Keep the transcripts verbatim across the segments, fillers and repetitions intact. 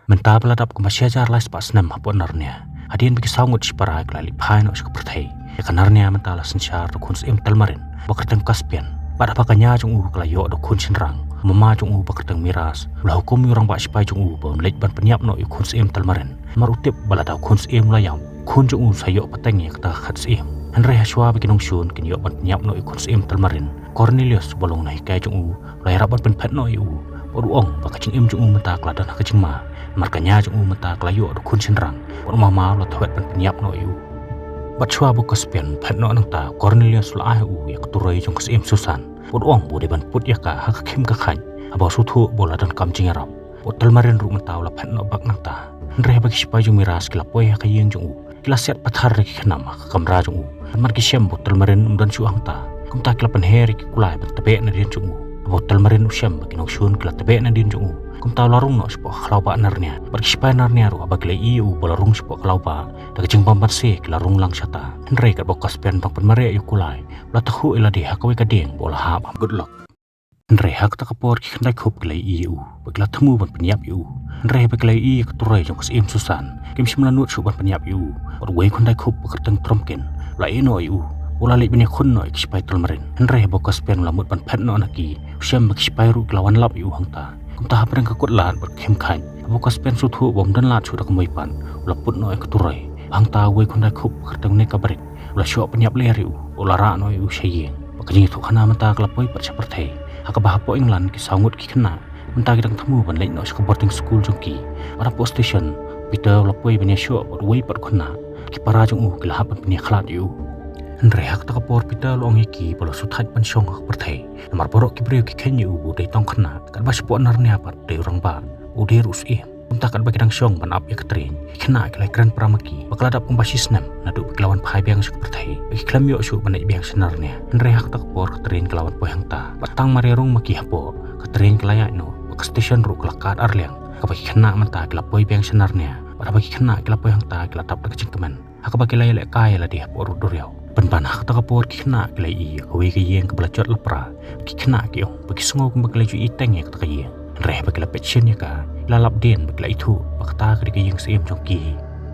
Mynta ba la dap kumba shi hajar lai spah snem hapoh Narnia, hadien ba ki saw ngut shipara ki la leit phai noh sha ka pyrthei, ïa ka Narnia mynta la synshar da u khun syiem Telmarin ba kyrteng Caspian. Bad haba ka kñia jong u ka la ïoh da u khun shynrang, u mama jong u ba kyrteng Miras u la hukum ïa u rangbah sipai jong u ba un leit ban pynïap noh ïa u khun syiem Telmarin. Namar u tip ba lada u khun syiem u la ïap, u khun jong u sa ïoh pateng ïa kata ka khet syiem. Hynrei hashwa ba ki nongshun kin ïoh ban pynïap noh ïa u khun syiem Telmarin, Cornelius uba long u nonghikai jong u u la ïarap ban pynphet noh ïa u. Bad u ong ba ka jingim jong u mynta ka la don ha ka jingma, namar ka kñia jong u mynta ka la ïoh da u khun shynrang, bad u mama u la thwet ban pynïap noh ïa u. Bad shwa ba u Caspian un phet noh nangta, u Cornelius u la ai ha u ïa ka turoi jong ka syiem Susan, bad u ong ba u dei ban put ïa ka ha ka khim ka khaid, haba u sngewthuh ba u la donkam jingïarap. Bad u Telmarin ruh mynta u la phet noh bak nangta. Hynrei haba ki sipai jong u Miras ki la poi ha ka ïing jong u, ki la siat pathar da ki khnam ha ka kamra jong u. Namar ki shem ba u Telmarin um don shuh hangta, kumta ki la pynher ïa ki kulai ban tbeh nadien jong u. Haba u Telmarin u shem ba ki nongshun ki la tbeh nadien jong u, kumta u la rung noh shapoh ka khlaw bah Narnia. Bad ki sipai Narnia ruh haba ki la ïohi ïa u ba u la rung shapoh ka khlaw bah, da ka jingbam banse ki la rung lang shata. Hynrei katba u Caspian u dang pynmareh ïa u kulai, u la takhuh ïa lade ha kawei ka dieng ba u la hap ha Goodlock. Hynrei ha kata ka por ki khyndai khup ki la ïohi ïa u bad ki la thmu ban pynïap ïa u. Hynrei haba ki la ïohi ïa ka turoi jong ka syiem Susan, kim shym la nud shuh ban pynïap ïa u. Bad uwei u khyndai khup ba kyrteng Trumpkin u la ïeh noh ïa u, u la leit ban ïakhun noh ïa ki sipai Telmarin. Hynrei haba u Caspian u la mut ban phet noh na ki, u shem ba ki sipai ruh ki la wan lap ïa u hangta. Kumta hapdeng ka kut lad bad ka khim khaid, haba u Caspian u sngewthuh ba um don lad shuh da kumwei pat, u la put noh ïa ka turoi. Hangta uwei u khyndai khup ba kyrteng Nekabrick u la shoh pynïap ler ïa u, u la rah noh ïa u sha ïing. Bad ka jingïathuhkhana mynta ka la poi pat sha pyrthei, ha kaba hapoh England ki saw ngut ki khynnah mynta ki dang thmu ban leit noh sha ka boarding school jong ki. Bad hapoh station, Peter u la poi ban ïashoh bad uwei pat u khynnah. Ki para jong u ki la hap ban pynïakhlad ïa u. Hynrei ha kata ka por Peter u la ong ïa ki ba u la sngewthait ban shong ha ka pyrthei, namar baroh ki briew ki kheiñ ïa u ba u dei tang u khynnah, katba shapoh Narnia pat u dei u rangbah, u dei ruh u syiem. Kumta katba ki dang shong ban ap ïa ka tren, ki khynnah ki la ïakren para ma ki ba ka la dap kumba shi snem naduh ba ki la wan phai biang sha ka pyrthei, ba ki khlem ïoh shuh ban leit biang sha Narnia. Hynrei ha kata ka por ka tren ka la wan poi hangta, bad tang mar ïarung ma ki hapoh, ka tren ka la ïaid noh, bad ka station ruh ka la kad arliang. Kaba ki khynnah mynta ki la poi biang sha Narnia, bad haba ki khynnah ki la poi hangta ki la dap da ka jingkmen, ha kaba ki la ïalehkai ïa lade hapoh rud duriaw. Pynban ha kata ka por ki khynnah ki la ïohi ïa kawei ka ïing kaba la jot lapra. Ki khynnah ki ong ba ki sngew kumba ki la ju ïohi teng ïa kata ka ïing. Hynrei haba ki la peit shen ïa ka, ki la lap dien bad ki la ithuh ba kata ka dei ka ïing syiem jong ki.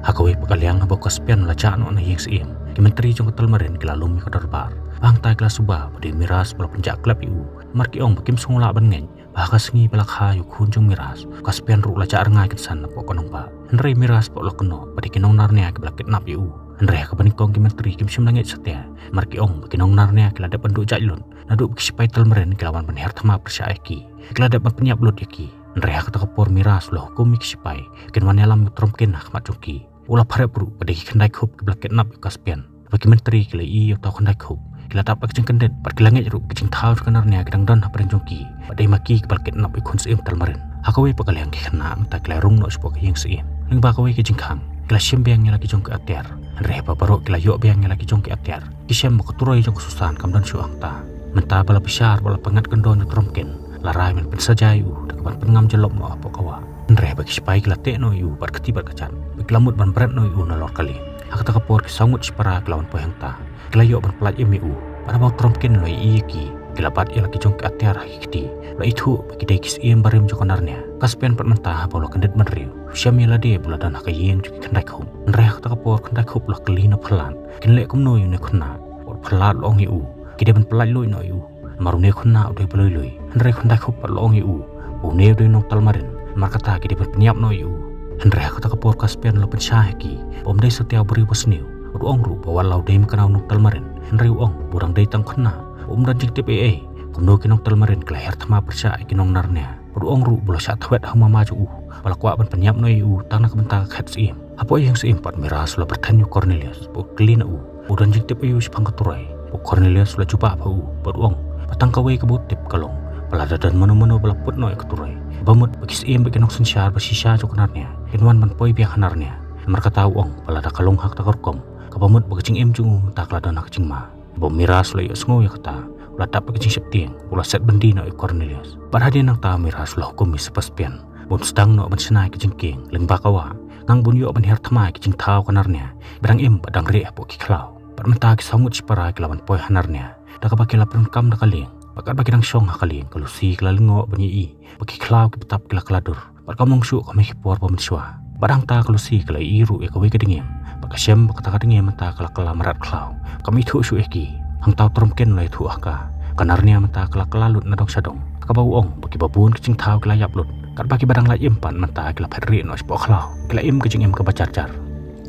Ha kawei pat ka liang haba u Caspian u la jah noh na ïing syiem, ki myntri jong ka Telmarin ki la lum ïa ka dorbar. Hangta ki la suba ba dei u Miras ba la pynjah klep ïa u, namar ki ong ba kim sngewlah ban ngeit ba ha ka sngi ba la kha ïa u khun jong u Miras, u Caspian ruh u la jah rngai kynsan napoh ka nongbah. Hynrei u Miras pat u la kynnoh ba dei ki nong Narnia kiba la kidnap ïa u. Hynrei ha kaba nyngkong ki myntri kim shym la ngeit satia, namar ki ong ba ki nong Narnia ki la dep ban duh jait lut naduh ba ki sipai Telmarin ki la wan ban her thma pyrshah ïa ki. Ki la dep ban pynïap lut ïa ki. Hynrei ha kata ka por u Miras u la hukum ïa ki sipai ba kin wan ïalam ïa u Trumpkin ha khmat jong ki. U la pharep ruh ba dei ki khyndai khup kiba la kidnap ïa u Caspian. Haba ki myntri ki la ïohi ïa uta u khyndai khup, ki la dap da ka jingkyndit bad ki la ngeit ruh ba ki jingthaw jong ka Narnia ki dang don hapdeng jong ki, bad dei ma ki kiba la kidnap ïa u khun syiem Telmarin. Ha kawei pat ka liang ki khynnah mynta ki la rung noh shapoh ka ïing syiem. Lyngba kawei ka jingkhang, ki la shim biang ïa la ki jong ki atiar. Hynrei haba baroh ki la ïoh biang ïa la ki jong ki atiar, ki shem ba ka turoi jong ka Susan kam don shuh hangta. Mynta ba la bishar bad la pyngngad kyndon ïa u Trumpkin, la rai ban pynsaja ïa u da kaban pynngam jyllop noh hapoh ka wah. Hynrei haba ki sipai ki la teh noh ïa u bad kti bad kjat, bad ki la mut ban bret noh ïa u nalor kali. Ha kata ka por ki saw ngut shipara ki la wan poi hangta. Ki la ïoh ban pyllait im ïa u. Bad haba u Trumpkin u la ïohi ïa ki, ki la bat ïa la ki jong ki atiar ha ki kti. U la ithuh ba ki dei ki syiem barim jong ka Narnia. U Caspian pat mynta haba u la kyndit bynriew, u shem ïa lade ba u la don ha ka ïing jong ki khyndai khup. Hynrei ha kata ka por u khyndai khup u la kylli na phyllait. Kin leh kumno ïa une u khynnah? Bad u phyllait u la ong ïa u, ki dei ban pyllait luid noh ïa u, namar une u khynnah u dei ba lui lui. Hynrei u khyndai khup pat u la ong ïa u ba une u dei u nong Telmarin, namar kata ki dei ban pynïap noh ïa u. Hynrei ha kata ka por u Caspian u la pynshai ha ki ba um dei satia u briew basniew. Bad u ong ruh ba wat la u dei makna u nong Telmarin, hynrei u ong ba u dang dei tang u khynnah, ba um don jingtip ei ei. Kumno ki nong Telmarin ki la her thma pyrshah ïa ki nong Narnia? Bad u ong ruh ba u la shah thwet ha u mama jong u ba la kwah ban pynïap noh ïa u tang na ka bynta ka khet syiem. Hapoh ïing syiem pat u Miras u la pyrthen ïa u Cornelius bad u kylli na u ba u don jingtip aïu shaphang ka turoi. Bad u Cornelius u la jubab ha u bad u ong ba tang kawei kaba u tip ka long ba lada don mano mano ba la put noh ïa ka turoi, kaba mut ba ki syiem bad ki nongsynshar ba shisha jong ka Narnia kin wan ban poi biang ha Narnia. Namar kata u ong ba lada ka long ha kata ka rukom, kaba mut ba ka jingim jong u mynta ka la don ha ka jingma. Haba u Miras u la ïohsngew ïa kata, u la dap da ka jingsheptieng, u la set byndi noh ïa u Cornelius. Bad hadien nangta u Miras u la hukum ïa u Sebastian ba un sdang noh ban shna ïa ka jingkieng lyngba ka wah, ngan bun ïoh ban her thma ïa ka jingthaw ka Narnia ba dang im bad dang rieh hapoh ki khlaw. Bad mynta ki saw ngut shipara ki la wan poi ha Narnia, da kaba ki la pyndonkam da ka lieng. Bad katba ki dang shong ha ka lieng, ka Lucy ka la lyngngoh ban ïohi ba ki khlaw kiba tap ki la kylla dur. Bad kam long shuh ka mih ki por ba mynshuwa. Bad hangta ka Lucy ka la ïohi ruh ïa kawei ka dngiem. Bad ka shem ba kata ka dngiem mynta ka la kylla mrad khlaw. Kam ithuh shuh ïa ki. Hangta u Tromken u la ithuh ha ka. Ka Narnia mynta ka la kylla lut na dong sha dong. Kaba u ong ba kiba bun ki jingthaw ki la ïap lut. Katba kiba dang lait im pat mynta ki la phet rieh noh shapoh khlaw. Ki la im ka jingim kaba jar jar.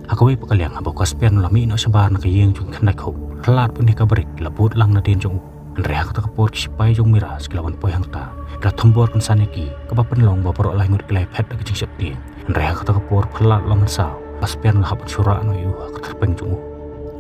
Ha kawei pat ka liang haba u Caspian u la mih noh shabar na ka ïing jong ki khyndai khup, phylla pat une ka brik ki la bud lang nadien jong u. Hynrei ha kata ka por ki sipai jong u Miras ki la wan poi hangta. Ki la thombor kynsan ïa ki, kaba pynlong ba baroh lai ngut ki la ïaphet da ka jingsheptieng. Hynrei ha kata ka por phylla u la mynsaw, u Caspian u la hap ban shu rah noh ïa u ha ka tyrpeng jong u.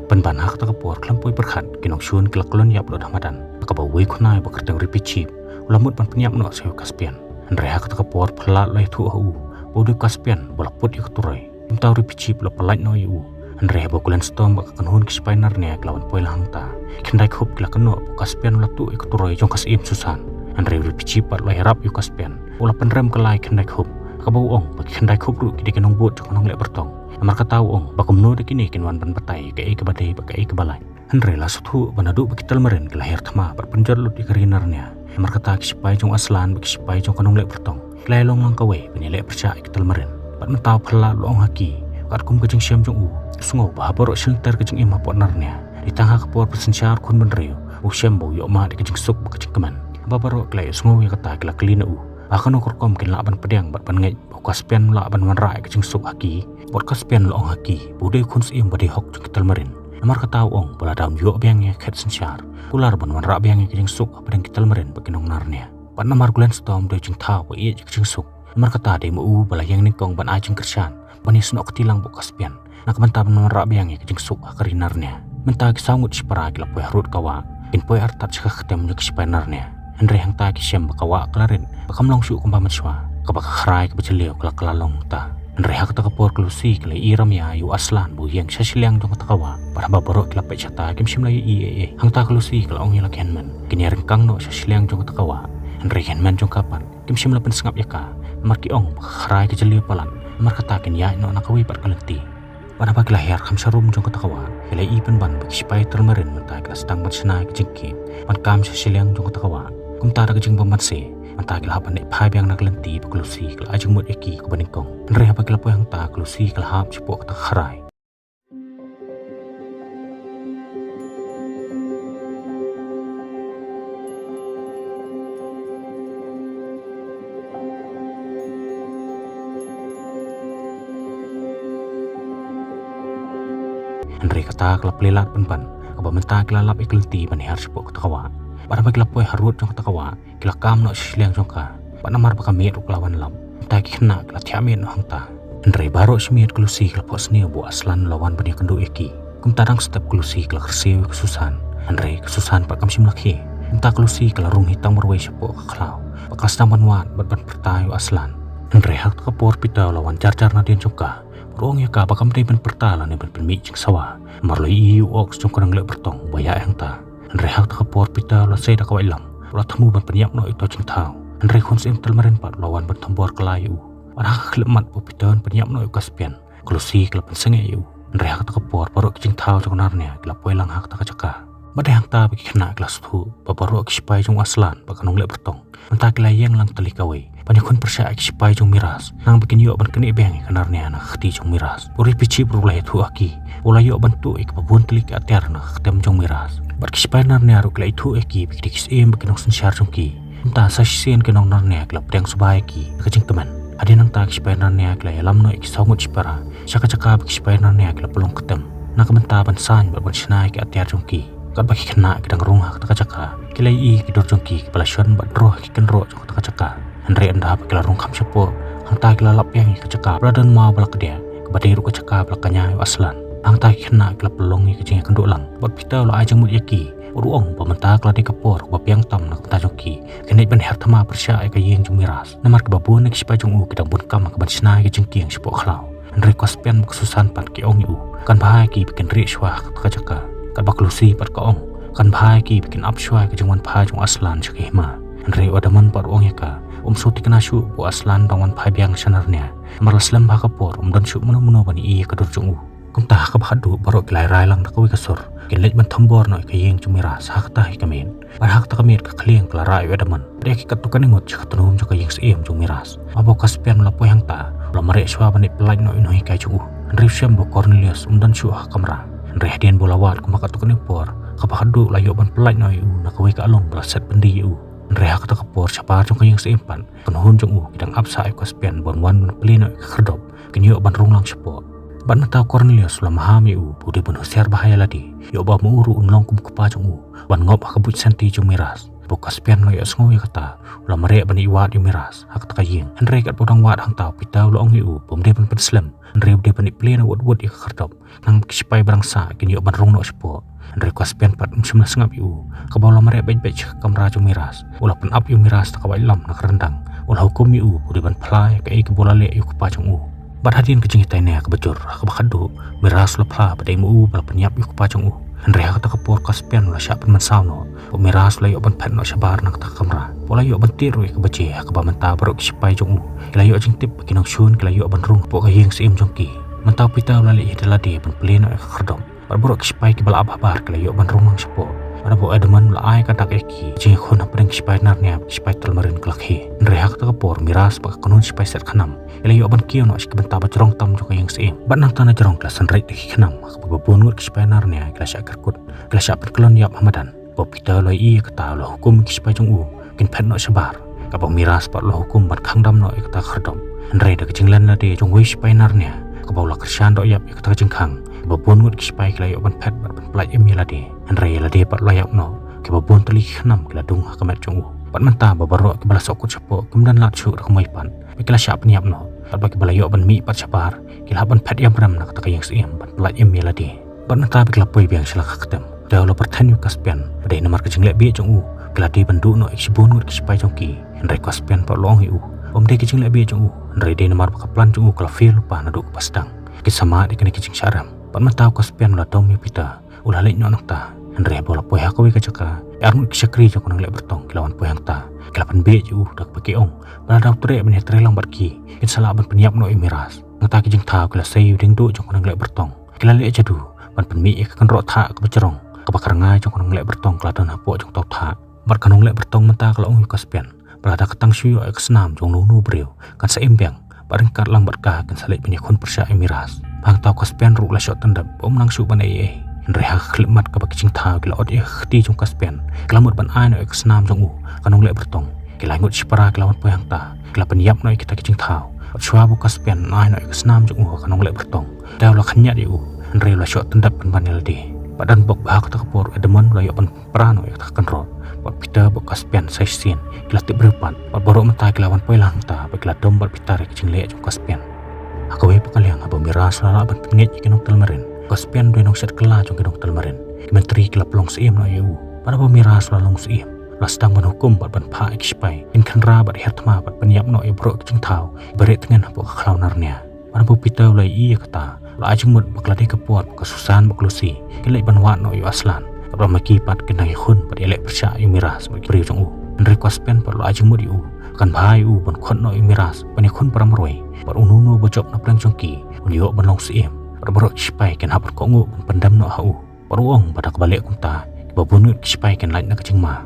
Pynban ha kata ka por khlem poi pyrkhat ki nongshun ki la kyllon ïap lut ha madan. Kaba uwei u khynnai ba kyrteng Ripichip u la mut ban pynïap noh sha u Caspian. Hynrei ha kata ka por phylla u la ïathuh ha u ba u dei u Caspian ba u la put ïa ka turoi. Kumta u Ripichip u la pyllait noh ïa u. Hynrei haba u Glenstorm bad ka kynhun ki sipai Narnia ki la wan poi lang hangta, ki khyndai khup ki la kynnoh ba u Caspian u la tuh ïa ka turoi jong ka syiem Susan. Hynrei u Ripichip pat u la ïarap ïa u Caspian, u la pynrem kylla ïa ki khyndai khup. Kaba u ong ba ki khyndai khup ruh ki dei ki nongbud jong ka nongleh byrtong. Namar kata u ong ba kumno da kine kin wan ban batai ïa kaei kaba dei bad kaei kaba lait. Hynrei la sngewthuh ba naduh ba ki Telmarin ki la hiar thma bad pynjot lut ïa ka ri Narnia, namar kata ki sipai jong u Aslan bad ki sipai jong ka nongleh byrtong ki la ïalong lang kawei ban ïaleh pyrshah ïa ki Telmarin. Bad mynta u Phylla u la ong ha ki, katkum ka jingshem jong u, u sngew ba ha baroh shi lynter ka jingim hapoh Narnia, dei tang ha ka por pynsynshar khun bynriew ba u shem ba u ïoh mad ïa ka jingsuk bad ka jingkmen. Haba baroh ki la ïohsngew ïa kata ki la kylli na u ba ha kano ka rukom kin lah ban pdiang bad ban ngeit ba u Caspian u lah ban wanrah ïa ka jingsuk ha ki. Bad u Caspian u la ong ha ki ba u dei u khun syiem ba dei hok jong ki Telmarin. Namar kata u ong ba lada un ïoh biang ïa ka khet synshar, kular ban wanrah biang ïa ka jingsuk hapdeng ki Telmarin bad ki nong Narnia. Bad namar u Glenstorm u dei u jingthaw ba ïeit ïa ka jingsuk, namar kata dei ma u ba la ïeng nyngkong ban ai jingkyrshan ban ïasnoh kti lang bad u Caspian na ka bynta ban wanrah biang ïa ka jingsuk ha ka ri Narnia. Mynta ki saw ngut shipara ki la poi harud ka wah, kin poi artat sha ka ktem jong ki sipai Narnia. Hynrei hangta ki shem ba ka wah ka la rit, ba kam long shuh kumba mynshuwa, kaba ka khrai kaba jylliew ka la kylla long hangta. Hynrei ha kata ka por ka Lucy ka la ïohi rymmiah ïa u Aslan ba u ïeng sha shiliang jong kata ka wah. Bad haba baroh ki la peit shata kim shym la ïohi ei ei. Hangta ka Lucy ka la ong ïa la ki hynmen kin ïaryngkang noh sha shiliang jong kata ka wah. Hynrei ki hynmen jong ka pat kim shym la pynsngap ïa ka, namar ki ong ba ka khrai ka jylliew palat, namar kata kin ïaid noh na kawei pat ka lynti. Bad haba ki la hiar kham sharum jong kata ka wah, ki la ïohi pynban ba ki sipai Telmarin mynta ki la sdang ban shna ïa ka jingkit ban kam sha shiliang jong kata ka wah. Kumta da ka jingbymbanse, mynta ki la hap ban leit phai biang na ka lynti ba ka Lucy ka la ai jingmut ïa ki kaba nyngkong. Hynrei haba ki la poi hangta ka Lucy ka la hap shapoh kata ka khrai. Hynrei kata ka la plie lad pynban, kaba mynta ki la lap ïa ka lynti ban hiar shapoh kata ka wah. Bad haba ki la poi harud jong kata ka wah, ki la kam noh sha shiliang jong ka. Bad namar ba ka miet ruh ka la wan lap, mynta ki khynnah ki la thiah miet noh hangta. Hynrei baroh shi miet ka Lucy ka la phohsniew ba u Aslan u la wan ban ïakynduh ïa ki. Kumta dang step ka Lucy ka la kyrsiew ïa ka Susan. Hynrei ka Susan pat kam shym la khie. Kumta ka Lucy ka la rung hi tang marwei shapoh ka khlaw, bad ka la sdang ban wad bad ban pyrta ïa u Aslan. Hynrei ha kata ka por Peter u la wan jar jar nadien jong ka, bad u ong ïa ka ba kam dei ban pyrta lane ban pynmih jingsawa, namar u la ïohi ïa u Ox jong ka nongleh byrtong ba ïaid hangta. Hynrei ha kata ka por Peter u la sei da ka waitlam, u la thmu ban pynïap noh ïa uto u jingthaw. Hynrei u khun syiem Telmarin pat u la wan ban thombor kylla ïa u. Bad ha ka khyllipmat ba u Peter un pynïap noh ïa u Caspian, ka Lucy ka la pynsangeh ïa u. Hynrei ha kata ka por baroh ki jingthaw jong ka Narnia ki la poi lang ha kata ka jaka. Bad dei hangta ba ki khynnah ki la sngewthuh ba baroh ki sipai jong u Aslan bad ka nongleh byrtong mynta ki la ïeng lang tylli kawei ban ïakhun pyrshah ïa ki sipai jong u Miras, khnang ba kin ïoh ban knieh biang ïa ka Narnia na ka kti jong u Miras. U Ripichip ruh u la ïathuh ha ki ba u la ïoh ban tuh ïa kiba bun tylli ki atiar na ka ktem jong u Miras. Bad ki sipai Narnia ruh ki la ïathuh ha ki ba ki dei ki syiem bad ki nongsynshar jong ki. Mynta sa shisien ki nong Narnia ki la pdiang suba ïa ki da ka jingkmen. Hadien nangta ki sipai Narnia ki la ïalam noh ïa ki saw ngut shipara sha ka jaka ba ki sipai Narnia ki la pynlong ktem, na ka bynta ban saiñ bad ban shna ïa ki atiar jong ki. Katba ki khynnah ki dang rung ha kata ka jaka, ki la ïohi ïa ki dur jong ki kiba la shon bad droh ha ki kynroh jong kata ka jaka. Hynrei ynda ba ki la rung kham shapoh, hangta ki la lap biang ïa ka jaka ba la don maw ba la kdiah, kaba dei ruh ka jaka ba la kñia ïa u Aslan. Hangta ki khynnah ki la pynlong ïa ka jingïakynduh lang bad Peter u la ai jingmut ïa ki, bad u ong ba mynta ka la dei ka por kaba biang tam na ka bynta jong ki. Kin leit ban hiar thma pyrshah ïa ka ïing jong u Miras, namar kiba bun na ki sipai jong u ki dang bun kam ha kaban shna ïa ka jingkieng shapoh khlaw. Hynrei u Caspian bad ka Susan pat ki ong ïa u, kan bha ïa ki ba kin rieh shuwa ha kata ka jaka. Katba ka Lucy pat ka ong, kan bha ïa ki ba kin ap shuwa ïa ka jingwan phai jong u Aslan sha ka hima. Hynrei u Edmund pat u ong ïa ka, um sngewthikna shuh ba u Aslan u dang wan phai biang sha Narnia, namar la slem bha ka por, um don shuh mano mano ban ïohi ïa ka dur jong u. Kumta ha kaba khatduh baroh ki la rai lang da kawei ka sur, kin leit ban thombor noh ïa ka ïing jong u Miras ha kata hi ka miet. Bad ha kata ka miet ka khlieng ka la rah ïa u Edmund. Bad ïa ki katto katne ngut sha ka tnum jong ka ïing syiem jong u Miras. Haba u Caspian u la poi hangta, u la mareh shuwa ban leit pyllait noh ïa u nonghikai jong u. Hynrei u shem ba u Cornelius um don shuh ha ka kamra. Hynrei hadien ba u la wad kumba katto katne ka por, ha kaba khatduh u la ïoh ban pyllait noh ïa u na kawei ka along ba la set byndi ïa u. Hynrei ha kata ka por shabar jong ka ïing syiem pat, ki kynhun jong u ki dang ap sah ïa u Caspian ban wan ban plie noh ïa ka khyrdop, kin ïoh ban rung lang shapoh. Bad mynta u Cornelius u la maham ïa u ba u dei ban husiar bha ïa lade, ïoh ba ma u ruh un long kum u kpa jong u, ban ngop ha ka buit shanti jong u Miras. Haba u Caspian u la ïohsngew ïa kata, u la mareh ban ïaid wad ïa u Miras ha kata ka ïing. Hynrei katba u dang wad hangta, u Peter u la ong ïa u ba um dei ban pynslem, hynrei u dei ban ïa plie noh wut wut ïa ka khyrdop, khnang ba ki shipai ba dang sah kin ïoh ban rung noh shapoh. Hynrei u Caspian pat um shym la sngap ïa u. Haba u la mareh beit beit sha ka kamra jong u Miras, u la pynap ïa u Miras da ka waitlam na ka ryndang. U la hukum ïa u ba u dei ban phla ïa kaei kaba u la leh ïa u kpa jong u. Bad hadien ka jingïatai nia kaba jur ha kaba khatduh, u Miras u la phla ba dei ma u ba la pynïap ïa u kpa jong u. Hynrei ha kata ka por u Caspian u la shah pynmynsaw noh ba u Miras u la ïoh ban phet noh shabar na kata ka kamra. Bad u la ïoh ban tied ruh ïa ka baje ha kaba mynta baroh ki shipai jong u ki la ïoh jingtip ba ki nongshun ki la ïoh ban rung hapoh ka ïing syiem jong ki. Mynta u Peter u la leit ïa da lade ban plie noh ïa ka khyrdop. Bad baroh ki shipai kiba la ap habar ki la ïoh ban rung lang shapoh. Bad haba u Edmund u la ai ka dak ïa ki, ka jingïakhun hapdeng ki shipai Narnia bad ki shipai Telmarin ka la khie. Hynrei ha kata ka por u Miras bad ka kynhun shipai set khnam ki la ïoh ban kiew noh sha ki bynta ba jrong tam jong ka ïing syiem. Bad nangta na jrong ki la synreit da ki khnam, ha kaba bun ngut ki shipai Narnia ki la shah kyrkut, ki la shah pynkyllon ïap ha madan. Haba u Peter u la ïohi ïa kata, u la hukum ïa ki shipai jong u kin phet noh shabar. Katba u Miras pat u la hukum ban khang dam noh ïa kata ka khyrdop. Hynrei da ka jinglen lade jong uwei u shipai Narnia, kaba u la kyrshan doh ïap ïa kata ka jingkhang, kaba bun ngut ki shipai ki la ïoh ban phet bad ban pyllait im ïa lade. Hynrei ïa lade pat u la ïap noh, kiba bun tylli ki khnam ki la dung ha ka met jong u. Bad mynta ba baroh kiba la sohkut shapoh kim don lad shuh da ka mei pat, ba ki la shah pynïap noh. Bad ba kiba la ïoh ban mih pat shabar ki la hap ban phet ïam rem na kata ka ïing syiem ban pyllait im ïa lade. Bad mynta ba ki la poi biang sha la ka ktem, u Peter u la pyrthen ïa u Caspian ba dei namar ka jingleh bieit jong u ba ki la dei ban duh noh ïa ki shibun ngut ki shipai jong ki. Hynrei u Caspian pat u la ong ïa u ba ym dei ka jingleh bieit jong u, hynrei dei namar ba ka plan jong u ka la fail lypa naduh kaba sdang. Ki samad ïa kane ka jingshah rem. Bad mynta u Caspian u la dom ïa u Peter, u la leit noh nangta. Hynrei haba u la poi ha kawei ka jaka, ki arngut ki shakri jong ka nongleh byrtong ki la wan poi hangta. Ki la pynbieit ïa u da kaba ki ong ba lada u treh ban ïatrei lang bad ki, kin sa lah ban pynïap noh ïa u Miras. Nangta ki jingthaw ki la sei ïa u diengduh jong ka nongleh byrtong. Ki la leh jadu ban pynmih ïa ka kynroh thah kaba jrong, kaba ka rngai jong ka nongleh byrtong ka la don hapoh jong uta u thah. Bad ka nongleh byrtong mynta ka la ong ïa u Caspian ba lada ka tang shu ïoh ïa ka snam jong uno uno u briew, kan sa im biang bad ryngkat lang bad ka kan sa leit ban ïakhun pyrshah ïa u Miras. Hangta u Caspian ruh u la shoh tyndep ba um nang shuh ban ïeh ei ei. Hynrei ha ka khyllipmat kaba ki jingthaw ki la ot ïa ka kti jong u Caspian, ki la mut ban ai noh ïa ka snam jong u ha ka nongleh byrtong. Ki lai ngut shipara ki la wan poi hangta, ki la pynïap noh ïa kita ki jingthaw. Bad shuwa ba u Caspian un ai noh ïa ka snam jong u ha ka nongleh byrtong, u Peter u la khynñiat ïa u, hynrei u la shoh tyndep pynban ïa lade. Bad don bok ba ha kata ka por u Edmund u la ïoh ban pra noh ïa kata ka kynroh. Bad u Peter bad u Caspian sa shisien ki la tip briew pat. Bad baroh mynta ki la wan poi lang hangta bad ki la dom bad bitar ïa ka jingleh jong u Caspian. Ha kawei pat ka liang, haba u Miras u la lah ban pynngeit ïa ki nong Telmarin, u Caspian u dei nongshet kylla jong ki nong Telmarin. Ki myntri ki la pynlong syiem noh ïa u. Bad haba u Miras u la long syiem, u la sdang ban hukum bad ban phah ïa ki shipai kin khynra bad hiar thma bad pynïap noh ïa baroh ki jingthaw kiba rieh tngen hapoh ka khlaw Narnia. Bad haba u Peter u la ïohi ïa kata, u la ai jingmut ba ka la dei ka por ba ka Susan bad ka Lucy kin leit ban wad noh ïa u Aslan. Katba ma ki pat kin nang ïakhun bad ïaleh pyrshah ïa u Miras bad ki briew jong u. Hynrei u Caspian pat u la ai jingmut ïa u ba kan bha ïa u ban khot noh ïa u Miras ban ïakhun para marwei, bad uno uno uba jop na pdeng jong ki un ïoh ban long syiem. Bad baroh ki shipai kin hap ban kohnguh ban pyndem noh ha u. Bad u ong ba da kaba leh kumta, kiba bun ngut ki shipai kin lait na ka jingma.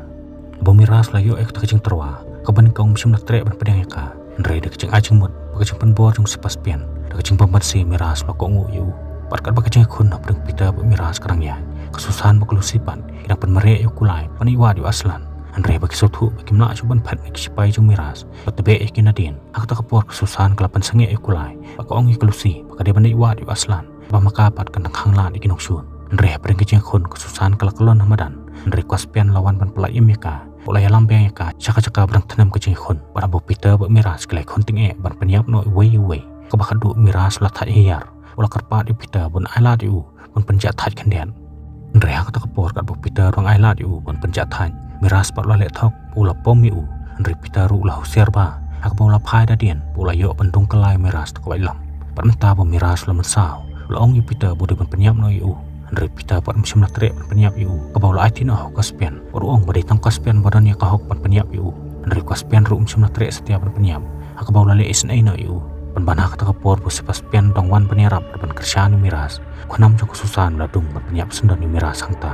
Haba u Miras u la ïoh ïa kata ka jingtyrwa, kaba nyngkong um shym la treh ban pdiang ïa ka. Hynrei da ka jingai jingmut bad ka jingpynbor jong u Sebastian, da ka jingbymbanse u Miras u la kohnguh ïa u. Bad katba ka jingïakhun hapdeng u Peter bad u Miras ka dang ïaid, ka Susan bad ka Lucy pat ki dang pynmareh ïa u Kulai ban ïaid wad ïa u Aslan. Hynrei ba ki sngewthuh ba kim lah shuh ban phet na ki shipai jong u Miras, la tbeh ïa ki nadien. Ha kata ka por ka Susan ka la pynsangeh ïa u Kulai bad ka ong ïa ka Lucy ba ka dei ban ïaid wad ïa u Aslan, ba ma ka pat kan dang khang lad ïa ki nongshun. Hynrei hapdeng ka jingïakhun ka Susan ka la kyllon ha madan. Hynrei u Caspian u la wan ban pyllait im ïa ka, u la ïalam biang ïa ka sha ka jaka ba dang tnem ka jingïakhun. Bad haba u Peter bad u Miras ki la ïakhun tyngeh ban pynïap noh uwei uwei, kaba khatduh u Miras u la thait hiar, u la kyrpad ïa u Peter ban ai lad ïa u ban pynjah thait khyndiat. Hynrei ha kata ka por katba u Peter u dang ai lad ïa u ban pynjah thait, u Miras pat u la leh thok ba u la pom ïa u. Hynrei u Peter ruh u la husiar bha, ha kaba u la phai da dien ba u la ïoh ban dung kylla ïa u Miras da ka waitlam. Bad mynta ba u Miras u la mynsaw, u la ong ïa u Peter ba u dei ban pynïap noh ïa u. Hynrei u Peter pat um shym la treh ban pynïap ïa u, kaba u la aiti noh ha u Caspian. Bad u ong ba dei tang u Caspian ba don ïa ka hok ban pynïap ïa u. Hynrei u Caspian ruh um shym la treh satia ban pynïap, ha kaba u la leh isynei noh ïa u. Pynban ha kata ka por ba u Sebastian u dang wan ban ïarap bad ban kyrshan ïa u Miras, u khnam jong ka Susan u la dung ban pynïap syndon ïa u Miras hangta.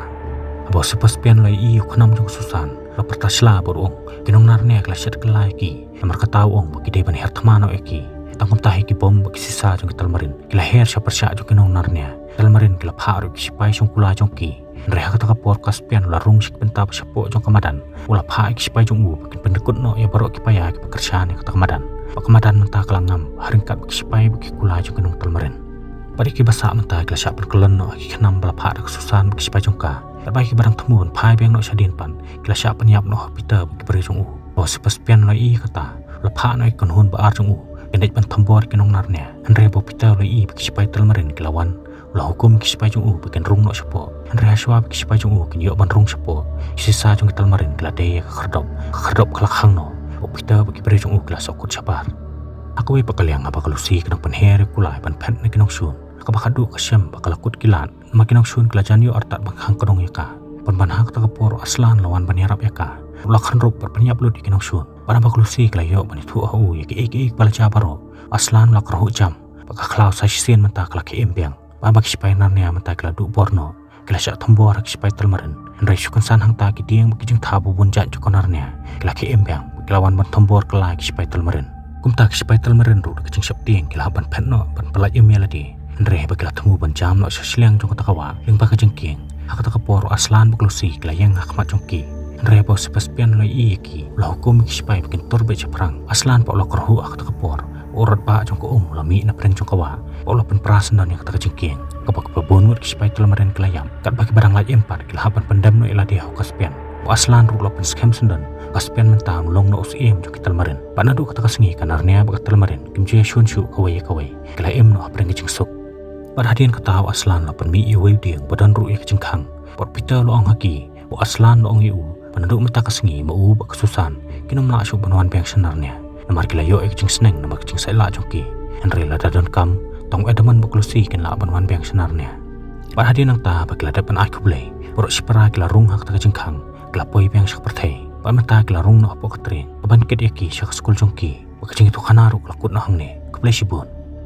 Haba u Sebastian u la ïohi ïa u khnam jong ka Susan, u la pyrta sla bad u ong, ki nong Narnia ki la shet kylla ïa ki. Namar kata u ong ba ki dei ban her thma noh ïa ki. Tang kumta hi ki bom bad ki sisa jong ki talmarin ki la her sha pyrshah jong ki nong Narnia. Ki talmarin ki la phah ruh ïa ki shipai shongkula jong ki. Hynrei ha kata ka por u Caspian u la rung sha ki bynta ba shapoh jong ka madan. U la phah ïa ki shipai jong u ba kin pyndkut noh ïa baroh ki paia kiba kyrshan ïa kata ka madan. Bad ka madan mynta ka la ngam ha ryngkat bad ki shipai bad ki kula jong ki nong talmarin. Bad ïa kiba sah mynta ki la shah pynkyllon noh ha ki khnam ba la phah da ka Susan bad ki shipai jong ka. Katba ïa kiba dang thmu ban phai biang noh shadien pat ki la shah pynïap noh ha u Peter bad ki briew jong u. Haba u Sebastian u la ïohi ïa kata, u la phah noh ïa ki kynhun ba ar jong u ban leit ban thombor ïa ki nong Narnia. Hynrei haba u Peter u la ïohi ba ki shipai talmarin ki la wan, u la hukum ïa ki shipai jong u ba kin rung noh shapoh. Hynrei hashwa ba ki shipai jong u kin ïoh ban rung shapoh, ki sisa jong ki talmarin ki la dei ïa ka khyrdop. Ka khyrdop ka la khang noh. U Peter bad ki briew jong u ki la sahkut shabar. Ha kawei pat ka liang, haba ka Lucy ka dang pynher ïa u kulai ban phet na ki nongshun, ha kaba khadduh ka shem ba ka la kut ki lad. Namar ki nongshun ki la jan ïoh artat ba khang kdong ïa ka. Pynban ha kata ka por u Aslan u la wan ban ïarap ïa ka. U la kynrup bad pynïap lut ïa ki nongshun. Bad haba ka Lucy ka la ïoh ban ïathuh ha u ïa kiei kiei kiba la jia baroh, u Aslan u la kyrhuh jam. Bad ka khlaw sa shisien mynta ka la khie im biang. Bad haba ki shipai Narnia mynta ki la duh bor noh, ki la shah thombor ha ki shipai talmarin. Hynrei shu kynsan hangta ki dieng bad ki jingthaw ba bun jait jong ka Narnia ki la khie im biang. Ki la wan ban thombor kylla ïa ki shipai talmarin. Kumta ki shipai talmarin ruh da ka jingsheptieng ki la hap ban phet noh ban pyllait im ïa lade. Hynrei haba ki la thmu ban jam noh sha shiliang jong kata ka wah lyngba ka jingkieng, ha kata ka por u Aslan bad ka Lucy ki la ïeng ha khmat jong ki. Hynrei haba u Sebastian u la ïohi ïa ki, u la hukum ïa ki shipai ba kin tur beit shaphrang. U Aslan pat u la kyrhuh ha kata ka por. U rot bah jong ka um u la mih na pdeng jong ka wah bad u la pynpra syndon ïa kata ka jingkieng. Kaba kiba bun ngut ki shipai talmarin ki la ïap. Katba kiba dang lait im pat ki la hap ban pyndem noh ïa lade ha u Caspian. U Aslan ruh u la pynskhem syndon. U Caspian mynta u long noh u syiem jong ki talmarin. Bad naduh kata ka sngi ka Narnia bad ka talmarin kim ju ïashun shuh kawei ïa kawei. Ki la im noh hapdeng ka jingsuk. Bad hadien kata u Aslan u la pynmih ïa uwei u dieng ba don ruh ïa ka jingkhang. Bad u Peter u la ong ha ki, u Aslan u la ong ïa u ba naduh mynta ka sngi ma u bad ka Susan kin ym lah shuh ban wan biang sha Narnia. Namar ki la ïoh ïa ka jingsneng namar ka jingsaitlah jong ki. Hynrei lada donkam, tang u Edmund bad ka Lucy kin lah ban wan biang sha Narnia. Bad hadien nangta ba ki la dep ban ai khublei, baroh shipara ki la rung ha kata ka jingkhang, ki la poi biang sha ka pyrthei. Bad mynta ki la rung noh hapoh ka train kaban kit ïa ki sha ka skul jong ki. Bad ka jingïathuhkhana ruh ka la kut noh hangne. Khublei shibun.